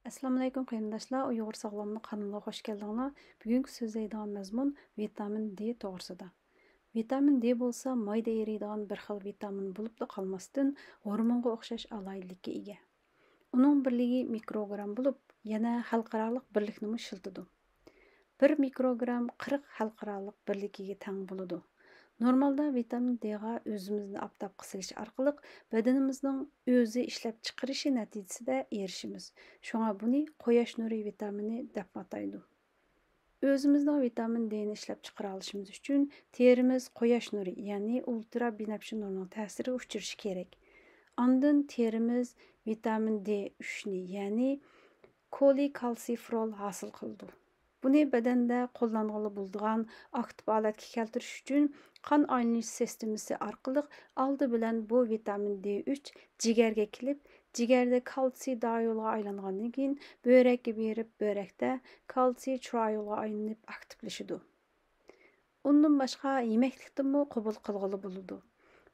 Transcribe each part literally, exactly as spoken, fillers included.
ئەسسالامۇئەلەيكۇم قېرىنداشلار، ئۇيغۇر ساغلاملىق قانىلىغا خوش كەلدىڭلار. بۈگۈنكى سۆزلەيدىغان مەزمۇن ۋىتامىن دې توغرىسىدا. ۋىتامىن دې بولسا مايدا ئېرىيدىغان بىر خىل ۋىتامىن بولۇپلا قالماستىن، ھورمونغا ئوخشاش ئالاھىدىلىككە ئىگە. ئۇنىڭ بىرلىكى مىكروگرام بولۇپ، يەنە خەلقئارالىق بىرلىكنىمۇ ئىشلىتىدۇ. بىر مىكروگرام قىرىق خەلقئارالىق بىرلىكىگە تەڭ بولىدۇ. نورمالدا ۋىتامىن دېغا ئۆزىمىزنى ئاپتاپقا سېلىش ئارقىلىق بەدىنىمىزنىڭ ئۆزى ئىشلەپچىقىرىشى نەتىجىسىدە ئېرىشىمىز. شۇڭا بۇنى قۇياش نۇرى ۋىتامىنى دەپمۇ ئاتايدۇ. ئۆزىمىزنىڭ ۋىتامىن دېنى ئىشلەپچىقىرالىشىمىز ئۈچۈن تېرىمىز قۇياش نۇرى، يەنى ئۇلترا بىنەپشە نۇرىنىڭ تەسىرىگە ئۇچرىشى كېرەك. ئاندىن تېرىمىز ۋىتامىن دې ئۈچنى، يەنى كولىكالسىفېرول ھاسىل قىلىدۇ. بۇنى بەدەندە قوللانغىلى بولىدىغان ئاكتىپ ھالەتكە كەلتۈرۈش ئۈچۈن قان ئايلىنىش سىستېمىسى ئارقىلىق ئالدى بىلەن بۇ ۋىتامىن دې ئۈچ جىگەرگە كېلىپ، جىگەردە كالتسىي دايولغا ئايلانغاندىن كېيىن بۆرەككە بېرىپ، بۆرەكتە كالتسىي ترايولغا ئايلىنىپ ئاكتىپلىشىدۇ. ئۇندىن باشقا يېمەكلىكتىنمۇ قوبۇل قىلغىلى بولىدۇ.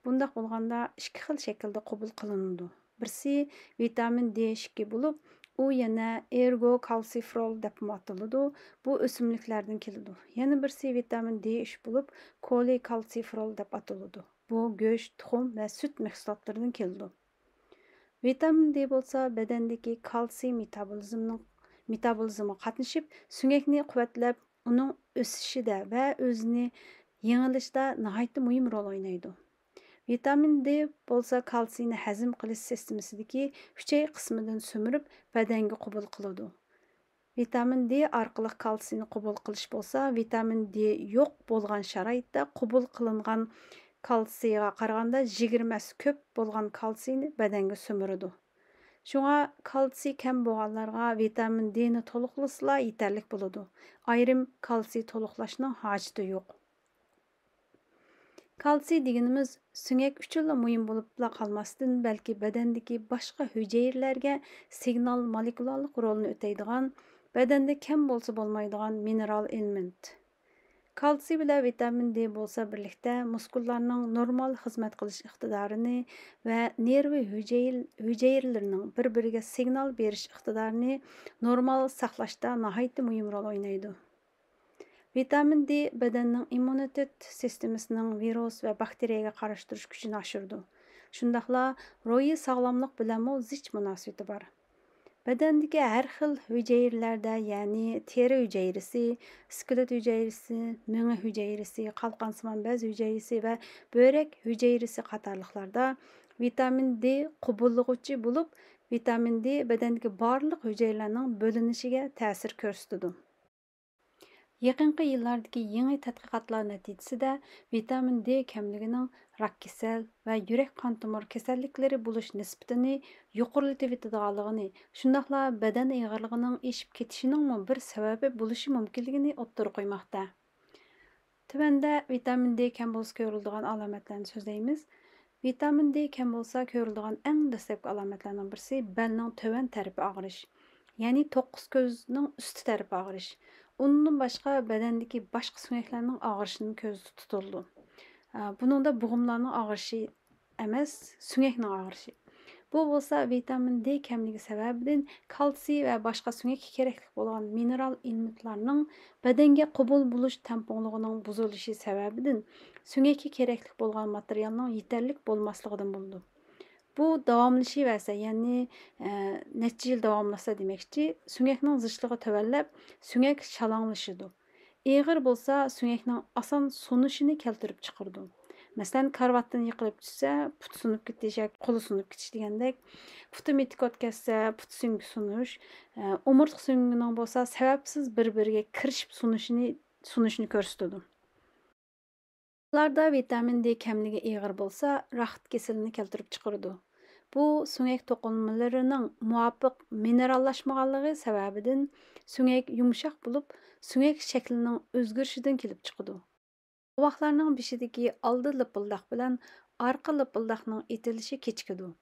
بۇنداق بولغاندا ئىككى خىل شەكىلدە قوبۇل قىلىنىدۇ. بىرسى ۋىتامىن دې ئىككى بولۇپ، ئۇ يەنە ئېرگوكالسىفېرول دەپمۇ ئاتىلىدۇ. بۇ ئۆسۈملۈكلەردىن كېلىدۇ. يەنە بىرسى ۋىتامىن دې ئۈچ بولۇپ، كولىكالسىفېرول دەپ ئاتىلىدۇ. بۇ گۆش، تۇخۇم ۋە سۈت مەھسۇلاتلىرىدىن كېلىدۇ. ۋىتامىن دې بولسا بەدەندىكى كالتسىي مېتابولىزمنىڭ، مېتابولىزمغا قاتنىشىپ، سۆڭەكنى قۇۋۋەتلەپ، ئۇنىڭ ئۆسۈشىدە ۋە ئۆزىنى يېڭىلىشىدا ناھايىتى مۇھىم رول ئوينايدۇ. ۋىتامىن دې بولسا كالتسىينى ھەزىم قىلىش سىستېمىسىدىكى ئۈچەي قىسمىدىن سۈمۈرۈپ بەدەنگە قوبۇل قىلىدۇ. ۋىتامىن دې ئارقىلىق كالتسىينى قوبۇل قىلىش بولسا، ۋىتامىن دې يوق بولغان شارائىتتا قوبۇل قىلىنغان كالتسىيغا قارىغاندا يىگىرمە ھەسسە كۆپ بولغان كالتسىينى بەدەنگە سۈمۈرىدۇ. شۇڭا كالتسىي كەم بولغانلارغا ۋىتامىن دېنى تولۇقلىسىلا يېتەرلىك بولىدۇ. ئايرىم كالتسىي تولۇقلاشنىڭ ھاجىتى يوق. كالتسىي دېگىنىمىز سۆڭەك ئۈچۈنلا مۇھىم بولۇپلا قالماستىن، بەلكى بەدەندىكى باشقا ھۈجەيرىلەرگە سىگنال مولېكۇلالىق رولىنى ئۆتەيدىغان، بەدەندە كەم بولسا بولمايدىغان مىنېرال ئېلېمېنت. كالتسىي بىلەن ۋىتامىن دې بولسا بىرلىكتە مۇسكۇللارنىڭ نورمال خىزمەت قىلىش ئىقتىدارىنى ۋە نېرۋا ھۈجەير-، ھۈجەيرىلىرىنىڭ بىر-بىرىگە سىگنال بېرىش ئىقتىدارىنى نورمال ساقلاشتا ناھايىتى مۇھىم رول ئوينايدۇ. ۋىتامىن دې بەدەننىڭ ئىممۇنىتېت سىستېمىسىنىڭ ۋىرۇس ۋە باكتېرىيەگە قارشى تۇرۇش كۈچىنى ئاشۇرىدۇ. شۇنداقلا روھىي ساغلاملىق بىلەنمۇ زىچ مۇناسىۋىتى بار. بەدەندىكى ھەر خىل ھۈجەيرىلەردە، يەنى تېرە ھۈجەيرىسى، ئىسكىلېت ھۈجەيرىسى، مېڭە ھۈجەيرىسى، قالقانسىمان بەز ھۈجەيرىسى ۋە بۆرەك ھۈجەيرىسى قاتارلىقلاردا ۋىتامىن دې قوبۇللىغۇچى بولۇپ، ۋىتامىن دې بەدەندىكى بارلىق ھۈجەيرىلەرنىڭ بۆلۈنۈشىگە تەسىر كۆرسىتىدۇ. يېقىنقى يىللاردىكى يېڭى تەتقىقاتلار نەتىجىسىدە ۋىتامىن دې كەملىكىنىڭ راك كېسەل ۋە يۈرەك قان تومۇر كېسەللىكلىرى بولۇش نىسبىتىنى يۇقىرىلىتىۋېتىدىغانلىقىنى، شۇنداقلا بەدەن ئېغىرلىقىنىڭ ئېشىپ كېتىشىنىڭمۇ بىر سەۋەبى بولۇشى مۇمكىنلىكىنى ئوتتۇرىغا قويماقتا. تۆۋەندە ۋىتامىن دې كەم بولسا كۆرۈلىدىغان ئالامەتلەرنى سۆزلەيمىز. ۋىتامىن دې كەم بولسا كۆرۈلىدىغان ئەڭ دەسلەپكى ئالامەتلەرنىڭ بىرسى بەلنىڭ تۆۋەن تەرىپى ئاغرىش، يەنى توققۇز كۆزنىڭ ئۈستى تەرىپى ئاغرىش. ئۇنىڭدىن باشقا بەدەندىكى باشقا سۆڭەكلەرنىڭ ئاغرىشىنى كۆزدە تۇتۇلىدۇ. ئە، بۇنىڭدا بوغۇملارنىڭ ئاغرىشى ئەمەس، سۆڭەكنىڭ ئاغرىشى. بۇ بولسا ۋىتامىن دې كەملىكى سەۋەبىدىن كالتسىي ۋە باشقا سۆڭەككە كېرەكلىك بولغان مىنېرال ئېلېمېنتلارنىڭ بەدەنگە قوبۇل بولۇش تەڭپۇڭلۇقىنىڭ بۇزۇلۇشى سەۋەبىدىن سۆڭەككە كېرەكلىك بولغان ماتېرىيالنىڭ يېتەرلىك بولماسلىقىدىن بولىدۇ. بۇ داۋاملىشىۋەرسە، يەنى، ئە، نەچچە يىل داۋاملاشسا دېمەكچى، سۆڭەكنىڭ زىچلىقى تۆۋەنلەپ، سۆڭەك شالاڭلىشىدۇ. ئېغىر بولسا، سۆڭەكنىڭ ئاسان سۇنۇشىنى كەلتۈرۈپ چىقىرىدۇ. مەسىلەن، كارىۋاتتىن يىقىلىپ چۈشسە، پۇتى سۇنۇپ كېتىش ياكى قولى سۇنۇپ كېتىش دېگەندەك، پۇتى مېتىكوت كەتسە، پۇت سۆڭىكى سۇنۇش، ئە، ئومۇرتقا سۆڭىكىنىڭ بولسا سەۋەبسىز بىر-بىرىگە كىرىشىپ سۇنۇشىنى، سۇنۇشىنى كۆرسىتىدۇ. بالىلاردا ۋىتامىن دې كەملىكى ئېغىر بولسا، راخىت كېسىلىنى كەلتۈرۈپ چىقىرىدۇ. بۇ سۆڭەك توقۇلمىلىرىنىڭ مۇۋاپىق مىنېراللاشمىغانلىقى سەۋەبىدىن سۆڭەك يۇمشاق بولۇپ، سۆڭەك شەكلىنىڭ ئۆزگىرىشىدىن كېلىپ چىقىدۇ. بوۋاقلارنىڭ بېشىدىكى ئالدى لىپىلداق بىلەن ئارقا لىپىلداقنىڭ ئېتىلىشى كېچىكىدۇ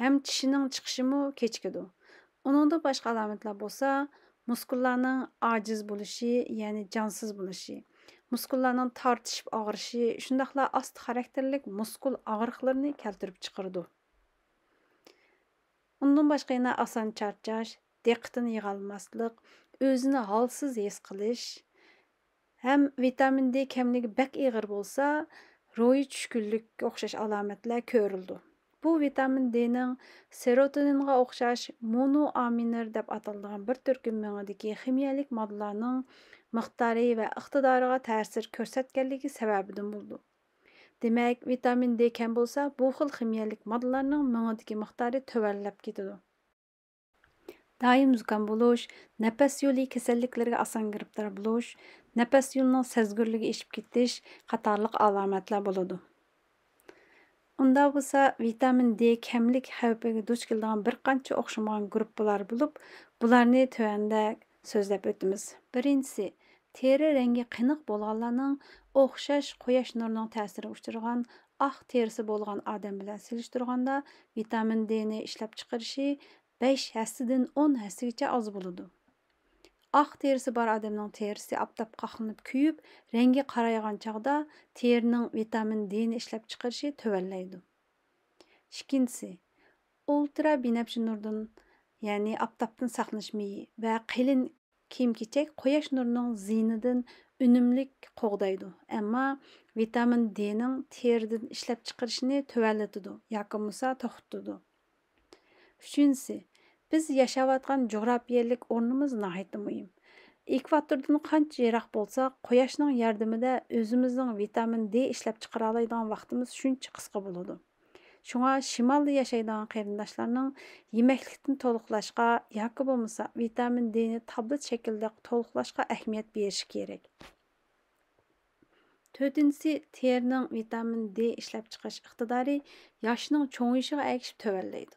ھەم چىشىنىڭ چىقىشىمۇ كېچىكىدۇ. ئۇنىڭدىن باشقا ئالامەتلەر بولسا، مۇسكۇللارنىڭ ئاجىز بولۇشى، يەنى جانسىز بولۇشى، مۇسكۇللارنىڭ تارتىشىپ ئاغرىشى، شۇنداقلا ئاستا خاراكتېرلىك مۇسكۇل ئاغرىقلىرىنى كەلتۈرۈپ چىقىرىدۇ. ئۇندىن باشقا يەنە ئاسان چارچاش، دىققىتىنى يىغالماسلىق، ئۆزىنى ھالسىز ھېس قىلىش ھەم ۋىتامىن دې كەملىكى بەك ئېغىر بولسا، روھىي چۈشكۈنلۈككە ئوخشاش ئالامەتلەر كۆرۈلىدۇ. بۇ ۋىتامىن دېنىڭ سېروتونىنغا ئوخشاش مونوئامىنلار دەپ ئاتىلىدىغان بىر تۈركۈم مېڭىدىكى خىمىيەلىك ماددىلارنىڭ مىقدارى ۋە ئىقتىدارىغا تەسىر كۆرسەتكەنلىكى سەۋەبىدىن بولىدۇ. دېمەك، ۋىتامىن دې كەم بولسا، بۇ خىل خىمىيەلىك ماددىلارنىڭ مېڭىدىكى مىقدارى تۆۋەنلەپ كېتىدۇ. دائىم زۇكام بولۇش، نەپەس يولى كېسەللىكلىرىگە ئاسان گىرىپتار بولۇش، نەپەس يولىنىڭ سەزگۈرلۈكى ئېشىپ كېتىش قاتارلىق ئالامەتلەر بولىدۇ. ئۇنداق بولسا، ۋىتامىن دې كەملىك خەۋپىگە دۇچ كېلىدىغان بىر قانچە ئوخشىمىغان گۇرۇپپىلار بولۇپ، بۇلارنى تۆۋەندە سۆزلەپ ئۆتىمىز. بىرىنچىسى، تېرە رەڭگى قېنىق بولغانلارنىڭ ئوخشاش قۇياش نۇرىنىڭ تەسىرىگە ئۇچرىغان ئاق تېرىسى بولغان ئادەم بىلەن سېلىشتۇرغاندا، ۋىتامىن دېنى ئىشلەپچىقىرىشى بەش ھەسسىدىن ئون ھەسسىگىچە ئاز بولىدۇ. ئاق تېرىسى بار ئادەمنىڭ تېرىسى ئاپتاپقا قاقلىنىپ كۆيۈپ، رەڭگى قارايغان چاغدا تېرىنىڭ ۋىتامىن دېنى ئىشلەپچىقىرىشى تۆۋەنلەيدۇ. ئىككىنچىسى، ئۇلترا بىنەپشە نۇردىن، يەنى ئاپتاپتىن ساقلىنىش مېيى ۋە قېلىن كىيىم-كېچەك قۇياش نۇرىنىڭ زىيىنىدىن ئۈنۈملۈك قوغدايدۇ، ئەمما ۋىتامىن دېنىڭ تېرىدىن ئىشلەپچىقىرىشىنى تۆۋەنلىتىدۇ ياكى بولمىسا توختىتىدۇ. ئۈچىنچىسى، بىز ياشاۋاتقان جۇغراپىيەلىك ئورنىمىز ناھايىتى مۇھىم. ئېكۋاتوردىن قانچە يىراق بولساق، قۇياشنىڭ ياردىمىدە ئۆزىمىزنىڭ ۋىتامىن دې ئىشلەپچىقىرالايدىغان ۋاقتىمىز شۇنچە قىسقا بولىدۇ. شۇڭا شىمالدا ياشايدىغان قېرىنداشلارنىڭ يېمەكلىكتىن تولۇقلاشقا ياكى بولمىسا ۋىتامىن دېنى تابلېت شەكلىدە تولۇقلاشقا ئەھمىيەت بېرىشى كېرەك. تۆتىنچىسى، تېرىنىڭ ۋىتامىن دې ئىشلەپچىقىرىش ئىقتىدارى ياشنىڭ چوڭىيىشىغا ئەگىشىپ تۆۋەنلەيدۇ.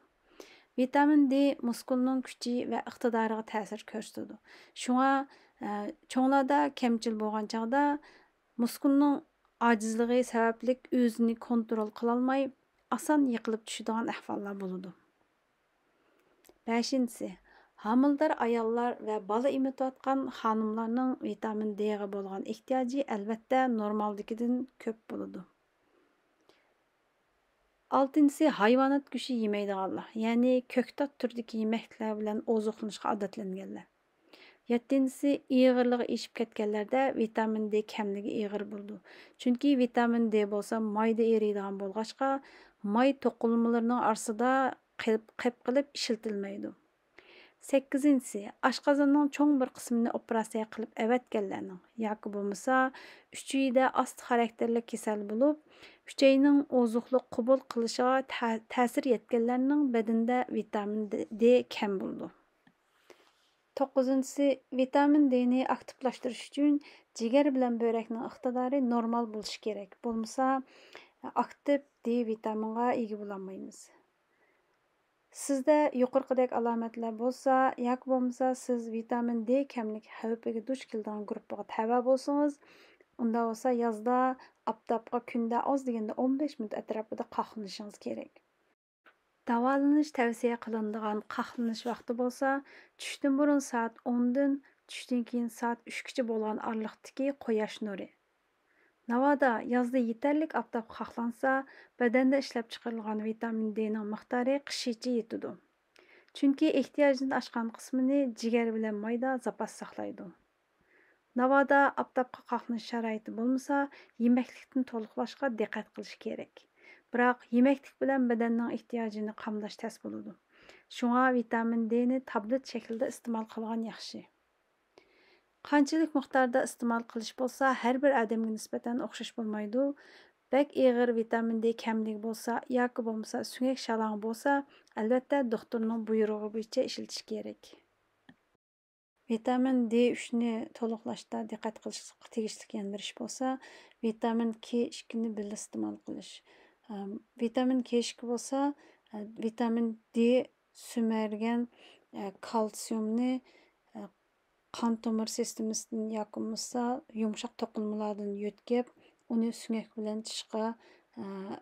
ۋىتامىن دې مۇسكۇلنىڭ كۈچى ۋە ئىقتىدارىغا تەسىر كۆرسىتىدۇ. شۇڭا، ئە، چوڭلاردا كەمچىل بولغان چاغدا مۇسكۇلنىڭ ئاجىزلىقى سەۋەبلىك ئۆزىنى كونترول قىلالماي، ئاسان يىقىلىپ چۈشىدىغان ئەھۋاللار بولىدۇ. بەشىنچىسى، ھامىلىدار ئاياللار ۋە بالا ئېمىتىۋاتقان خانىملارنىڭ ۋىتامىن دېغا بولغان ئېھتىياجى ئەلۋەتتە نورمالدىكىدىن كۆپ بولىدۇ. ئالتىنچىسى، ھايۋانات گۆشى يېمەيدىغانلار، يەنى كۆكتات تۈرىدىكى يېمەكلىكلەر بىلەن ئوزۇقلىنىشقا ئادەتلەنگەنلەر. يەتتىنچىسى، ئېغىرلىقى ئېشىپ كەتكەنلەردە ۋىتامىن دې كەملىكى ئېغىر بولىدۇ. چۈنكى ۋىتامىن دې بولسا مايدا ئېرىيدىغان بولغاچقا، ماي توقۇلمىلىرىنىڭ ئارىسىدا قېلىپ، قېپ قېلىپ ئىشلىتىلمەيدۇ. سەككىزىنچىسى، ئاشقازاننىڭ چوڭ بىر قىسمىنى ئوپېراتسىيە قىلىپ ئەۋەتكەنلەرنىڭ ياكى بولمىسا ئۈچىيىدە ئاستا خاراكتېرلىك كېسەل بولۇپ، ئۈچەينىڭ ئوزۇقلۇق قوبۇل قىلىشىغا تە-، تەسىر يەتكەنلەرنىڭ بەدىنىدە ۋىتامىن دې كەم بولىدۇ. توققۇزىنچىسى، ۋىتامىن دېنى ئاكتىپلاشتۇرۇش ئۈچۈن جىگەر بىلەن بۆرەكنىڭ ئىقتىدارى نورمال بولۇشى كېرەك. بولمىسا، ئاكتىپ دې ۋىتامىنغا ئىگە بولالمايمىز. سىزدە يۇقىرىقىدەك ئالامەتلەر بولسا ياكى بولمىسا سىز ۋىتامىن دې كەملىك خەۋپىگە دۇچ كېلىدىغان گۇرۇپپىغا تەۋە بولسىڭىز، ئۇنداق بولسا يازدا ئاپتاپقا كۈندە ئاز دېگەندە ئون بەش مىنۇت ئەتراپىدا قاقلىنىشىڭىز كېرەك. داۋالىنىش تەۋسىيە قىلىنىدىغان قاقلىنىش ۋاقتى بولسا چۈشتىن بۇرۇن سائەت ئوندىن چۈشتىن كېيىن سائەت ئۈچكىچە بولغان ئارىلىقتىكى قۇياش نۇرى. ناۋادا يازدا يېتەرلىك ئاپتاپقا قاقلانسا، بەدەندە ئىشلەپچىقىرىلغان ۋىتامىن دېنىڭ مىقدارى قىشىچە يېتىدۇ. چۈنكى ئېھتىياجدىن ئاشقان قىسمىنى جىگەر بىلەن مايدا زاپاس ساقلايدۇ. ناۋادا ئاپتاپقا قاقلىنىش شارائىتى بولمىسا، يېمەكلىكتىن تولۇقلاشقا دىققەت قىلىش كېرەك. بىراق، يېمەكلىك بىلەن بەدەننىڭ ئېھتىياجىنى قامداش تەس بولىدۇ. شۇڭا ۋىتامىن دېنى تابلېت شەكلىدە ئىستېمال قىلغان ياخشى. قانچىلىك مىقداردا ئىستېمال قىلىش بولسا، ھەر بىر ئادەمگە نىسبەتەن ئوخشاش بولمايدۇ. بەك ئېغىر ۋىتامىن دې كەملىكى بولسا ياكى بولمىسا سۆڭەك شالاڭى بولسا، ئەلۋەتتە، دوختۇرنىڭ بۇيرۇقى بويىچە ئىشلىتىش كېرەك. ۋىتامىن دې ئۈچنى تولۇقلاشتا دىققەت قىلىشقا تېگىشلىك يەنە بىر ئىش بولسا، ۋىتامىن كې ئىككىنى بىللە ئىستېمال قىلىش. ئەم، ۋىتامىن كې ئىككى بولسا، ئە، ۋىتامىن دې سۈمۈرگەن، ئە، كالتسىيۇمنى، ئە، قان تومۇر سىستېمىسىدىن ياكى بولمىسا يۇمشاق توقۇلمىلاردىن يۆتكەپ، ئۇنى سۆڭەك بىلەن چىشقا، ئە،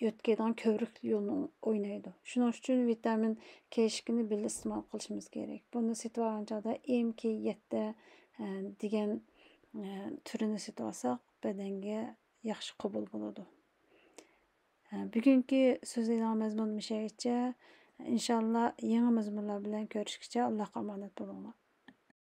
يۆتكەيدىغان كۆۋرۈك يولىنى ئوينايدۇ. شۇنىڭ ئۈچۈن ۋىتامىن كې ئىككىنى بىللە ئىستېمال قىلىشىمىز كېرەك. بۇنى سېتىۋالغان چاغدا ئېم كې يەتتە، ئە، دېگەن، ئە، تۈرىنى سېتىۋالساق، بەدەنگە ياخشى قوبۇل بولىدۇ. ئە، بۈگۈنكى سۆزلەيدىغان مەزمۇن مۇشۇ يەرگىچە. ئىنشاللا يېڭى مەزمۇنلار بىلەن كۆرۈشكىچە ئاللاھقا ئامانەت بولۇڭلار.